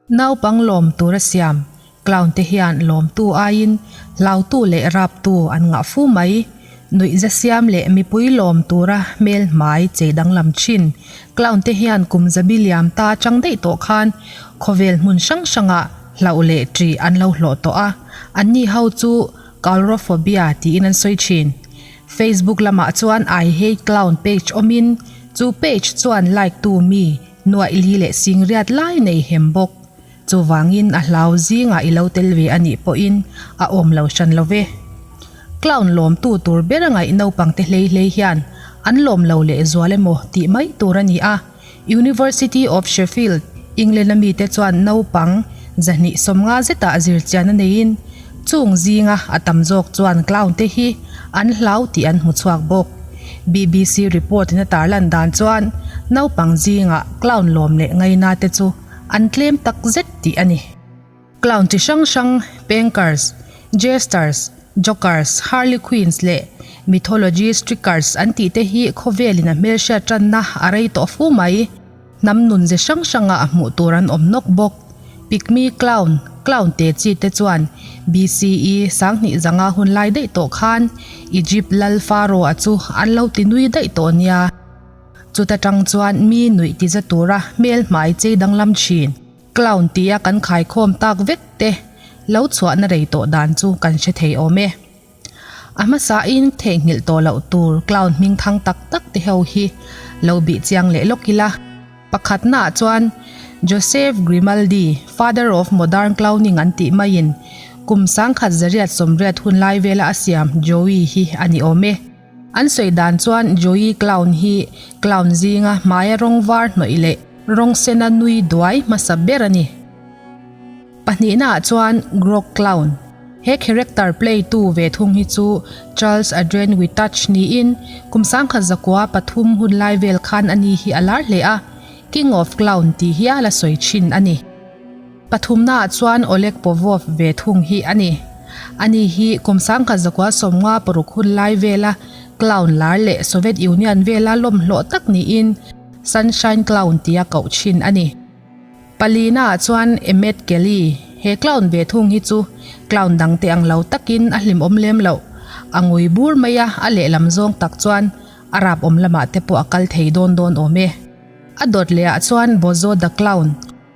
Naupang lawm tura siam Clown te hian lawmtu aiin hlautu leh raptu an ngah fu mai. Nuihza siam leh mipui lawm tura hmel hmai chei danglam thin. Clown te hian kum zabi liam ta chang daih tawh khan khawvel hmun hrang hrangah hlauh leh ṭih an lo hlawh tawh a, anni ho chu Coulrophobia tiin an sawi thin. Facebook lamah chuan I hate clown page awmin chu page chuan like tu mi nuaih li leh singriat lai nei hem bawk. Chuvangin a hlau zingah i lo tel ve a nih pawhin a awm lo hran lo ve. Clown lawmtu tur ber a ngaih naupangte hlei hlei hian an lawm lo leh zual emaw tih mai tur a ni a. University of Sheffield, England a mite chuan naupang 250 zetah zirchian a neiin chung zinga a tam zawk chuan clown te hi an hlau tih an hmu chhuak bawk. BBC report in a tarlan dan chuan naupang zingah clown lawm leh ngaina te chu An tlem tak zet tih a ni. Clown chi hrang hrang, Pankers, Jesters, Jokers, Harley Quinns leh Mythology Strickers an tih te hi khawvelin a hmelhriat tanna a rei tawh fu mai. Hnam nun ze hrang hrangah a hmuh tur an awm nawk bawk. Pygmy Clown, Clown te chi te chuan BCE 2500 hun lai daih tawh khan Egypt lal Pharaoh-a chu an lo ti nui daih tawh nia. Chuta tang chuan mi nuih ti za tura hmel hmai chei danglam thin, clown tia kan khaikhawm tak vek te lo chhuahna rei tawh dan chu kan hre thei awm e. A hmasain theihnghilh tawh loh tur clown hming thang tak tak te ho hi lo bih chiang leh lawk ila. Pakhatnaah chuan Joseph Grimaldi, father of modern clowning an tih maiin kum 1980 hun lai vela a siam Joey hi a ni awm e. An sawi dan chuan Joey Clown hi clown zinga hmaia rawng var hnawih leh rawng sena nui duai hmasa ber a ni. Pahnihnaah chuan Grog Clown. He character play tu ve thung hi chu Charles Adrian Witach niin kum 1903 hun lai vel khan ani hi a lar hle a, King of Clown tih hial a sawi thin a ni. Pathumnaah chuan Oleg Povov ve thung hi a ni. Ani hi kum 1956 hun lai vela clown lar leh Soviet Union vela lawmhlawh tak niin Sunshine Clown tia koh thin a ni. Palinaah chuan Emmett Kelly, he clown ve thung hi chu clown dangte ang lo takin a hlimawm lem loh. A ngui bur mai a, a lehlam zawng tak chuan a rap awm lamah te pawh a kal thei dawn dawn awm e. A dawt lehah chuan Bozo the Clown,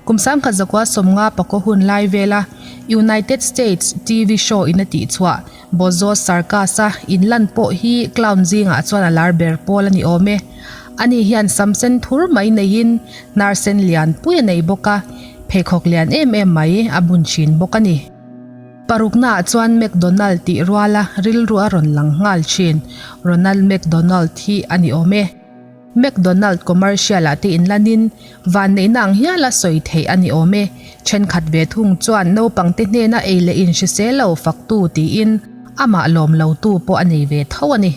Kum 1950 pakaw hun lai vela United States TV show in a tihchhuah Bozo Circus-a inlan pawh hi clown zingah chuan a lar ber pawl a ni awm e. Ani hian sam sen thur mai neiin hnar sen lian pui a nei bawk a, pheikhawk lian em em mai a bun thin bawk a ni. Paruknaah chuan McDonald tih ruala rilru a rawn lang nghal thin Ronald McDonald hi a ni awm e. McDonald commercial ah te inlanin vanneihna ang hiala sawi theih a ni awm e. Thenkhat ve thung chuan naupangte hnena ei leh in hrisel lo faktu tiin amah lawm lo tu pawh a nei ve tho a ni.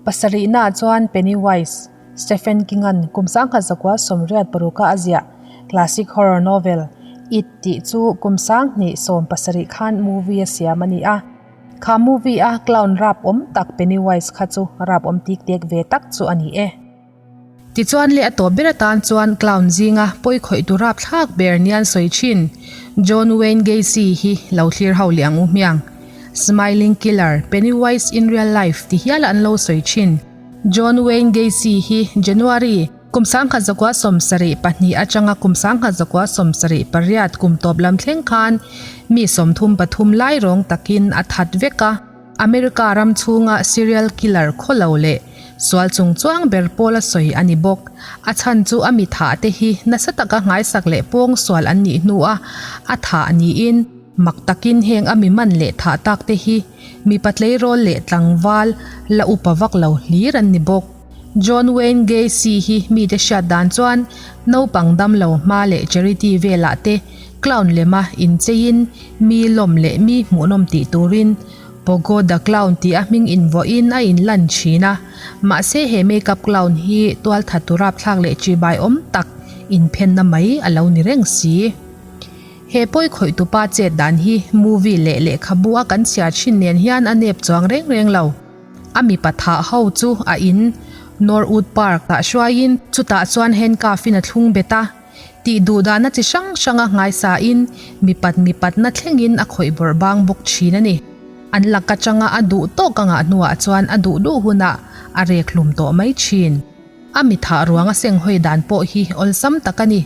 Pasarihnaah chuan Pennywise, Stephen King-a'n kum 1986 a ziah classic horror novel It tih chu kum 2017 khan movie a siam a ni a. Kha movie a clown rap awm tak Pennywise kha chu rap awm tik tek ve tak chu a ni e. Tichuan leh a tawp ber atan chuan clown zinga pawi khawih tu rap thlak ber nian sawi thin John Wayne Gacy hi lo thlir ho leh ang u hmiang. Smiling Killer, Pennywise in real life ti hial an lo sawi thin. John Wayne Gacy hi January, Kum 1972 atanga kum 1978 kum tawp lam thleng khan mi 33 lai rawng takin a that vek a. America ram chhunga serial killer khawlo leh sual chung chuang ber pawl a sawi a ni bawk. A chhan chu a mi thah te hi nasa taka nghaisak leh pawng sual an nih hnua a thah niin mak takin heng a mi man leh thah tak te hi mipa tleirawl leh tlangval la upa vak lo hlir an ni bawk. John Wayne Gacy hi mite hriat dan chuan naupang damlo hma leh charity velah te clown lema incheiin mi lawm leh mi hmuhnawm tih turin Pogo the Clown tih a hming invuahin a inlan thin a. Mahse he makeup clown hi tualthat tu rapthlak leh chibai awm tak inphenna mai a lo ni reng si. He pawi khawih tupa chet dan hi movie leh lehkhabu a kan chhiar thin nen hian a nep chuang reng reng lo. A mipa thah ho chu a in Norwood Park ah hruaiin chutah chuan handcuff in a thlung bet a. Tih duhdahna chi hrang hranga nghaisain mipat mipatna thlengin a khawih bawrh bang bawk thin a ni. An lak atanga a duh tawk a ngah hnuah chuan a duh duh hunah a rek hlum tawh mai thin. A mithah ruang a senghawi dan pawh hi awlsam tak a ni.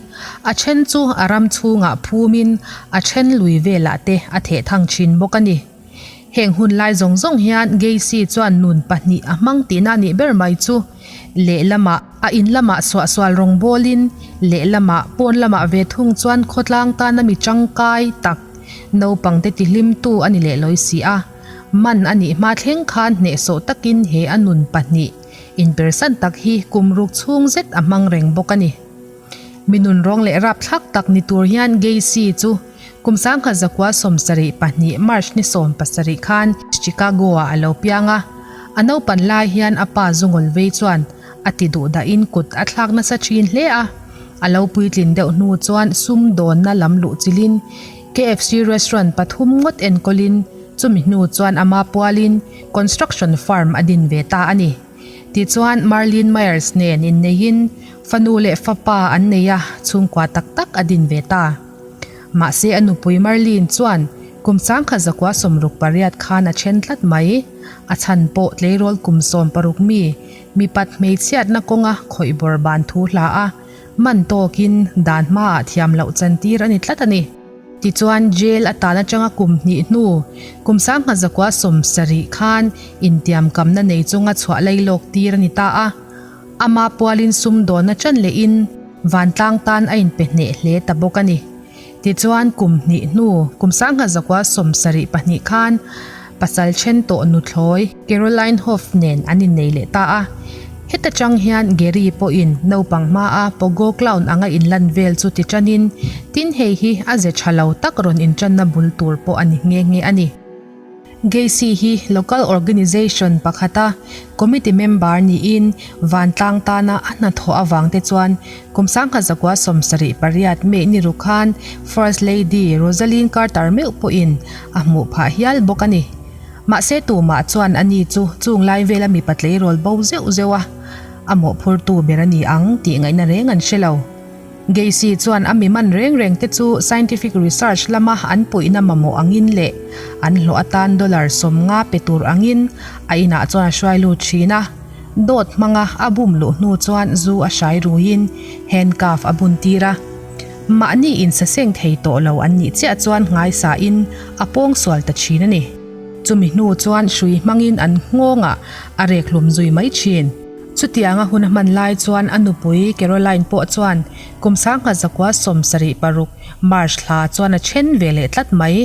A then chu a ram chhungah phumin a then lui velah te a theh thang thin bawk a ni. Heng hun lai zawng zawng hian Gacy chuan nun pahnih a hmang tihna a nih ber mai chu. Lehlamah a in lamah suahsual rawng bawlin lehlamah pawn lamah ve thung chuan khawtlang tana mi tangkai tak naupangte tihlimtu a ni leh lawi si a. Man a nih hma thleng khan hnehsawh takin he a nun pahnih inpersan tak hi kum ruk chhung zet a hmang reng bawk a ni. Mi nun rawng leh rapthlak tak ni tur hian Gacy chu kum 1972 March ni 17 khan Chicago-ah a lo piang a. A naupan lai hian a pa Zungul vei chuan a ti duh dahin kut a thlak nasa thin hle a. A lo puitlin deuh hnu chuan sum dawnna lam luh chilhin KFC restaurant pathum ngawt enkawlin chumi hnu chuan ama pualin construction firm a din ve ta a ni. Tichuan Marlene Myers nen inneihin fanu leh fapa an nei a, chhungkua tak tak a din ve ta. Mahse a nupui Marlene chuan kum 1968 khan a then tlat mai. A chhan pawh tleirawl kum 16 mi mipat hmeichhiatna kawnga khawih bawr ban thu hla a, man tawkin dan hmaah thiam loh chantir a ni tlat a ni. Tichuan jail a tan atanga kum hnih hnu kum 1970 khan intiamkamna nei chunga chhuah lailawk tir a ni ta a. Ama pualin sumdawnna ṭan lehin vantlang tan a inpe hneh hle ta bawk a ni. Tichuan kum hnih hnu kum 1972 khan pasal then tawh nuthlawi Caroline Hoff nen an innei leh ta a. Heta chang hian Gary pawhin naupang hmaa Pogo Clown anga inlan vel chu ti ṭanin tin hei hi a ze ṭha lo tak rawn inṭanna bul tur pawh a ni nghe nghe a ni. Gacy hi local organisation pakhata committee member niin vantlang tana a hnathawh avang te chuan kum 1978 May ni ruk khan First Lady Rosalynn Carter meuh pawhin a hmuh phah hial bawk a ni. Mahse tumah chuan ani chu chung lai vela mipa tleirawl bo zeuh zeuh a, a mawhphurtu ber a ni ang tih ngaihna reng an hre lo. Gacy chuan a mi man reng reng te chu scientific research lama an puihna mamawh angin leh an hlawh atan dollar 50 pe tur angin a inah chuan a hruai lut thin a. Dawt hmanga a bum luh hnu chuan zu a hrai ruiin handcuff a bun tir a. Mahni insaseng thei tawh lo an nih chiah chuan nghaisain a pawngsual ta thin a ni. Chumi hnu chuan hrui hmangin an nghawngah a rek hlum zui mai thin. Chutianga hun a hman lai chuan a nupui Caroline pawh chuan kum 1976 March thla chuan a then ve leh tlat mai.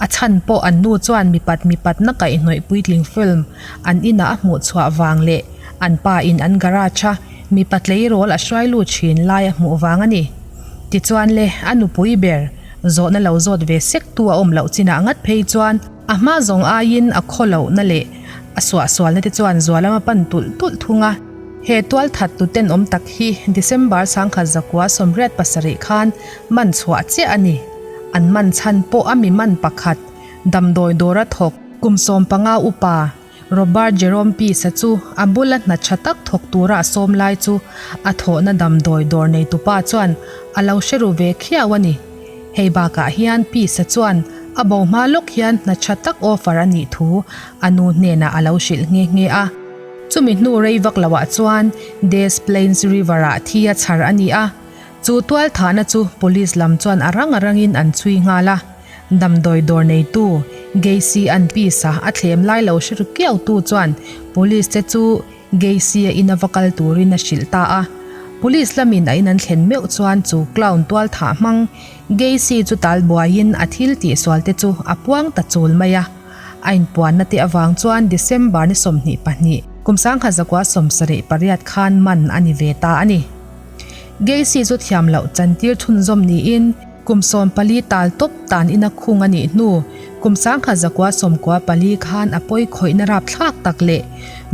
A chhan pawh an nu chuan mipat mipatna kaihhnawih puitling film an inah a hmuh chhuah vang leh an pa in an garage a mipa tleirawl a hruai lut thin lai a hmuh vang a ni. Tichuan le, a nupui ber zawhna lo zawt ve sek tu a awm loh chinah ngat phei chuan a hma zawng aiin a khaw lohna leh A suahsualna te chuan zualama pan tulh tulh thung a. He tualthat tu tenawm tak hi December 1987 khan man chhuah chiah a ni. An man chhan pawh a mi man pakhat, damdawi dawra thawk, kum 15 upa Robert Jerome Peace-a chu a bula hna tha tak thawk tura a sawm lai chu a thawhna damdawi dawr neitupa chuan a lo hre ru ve khiau a ni. Hei bakah hian Peace-a chuan a bo hma lawk hian hna tha tak offer a nih thu a nu hnenah a lo hrilh nghe nghe a. Chumi hnu rei vak loah chuan Des Plaines River-ah thi a chhar a ni a. Chu tualthahna chu police lam chuan a rang a rangin an chhui nghal a. Damdawi dawr neitu Gacy-a'n Peace-a a thlem lai lo hre ru kiautu chuan police te chu Gacy-a in a va kal turin a hrilh ta a. Police lamin a in an thlen meuh chuan chu clown tualthah hmang Gacy chu tal buaiin a thil tihsual te chu a puang ta chul mai a. A inpuanna te avang chuan December ni 22, kum 1978 khan man a ni ve ta a ni. Gacy chu thiam loh chantir chhunzawm niin kum 14 tal tawp tan ina khung a nih hnu kum 1994 khan a pawi khawihna rapthlak tak leh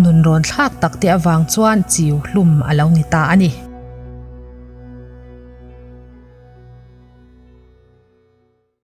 nunrawn thlak tak te avang chuan chiu hlum a lo ni ta a ni.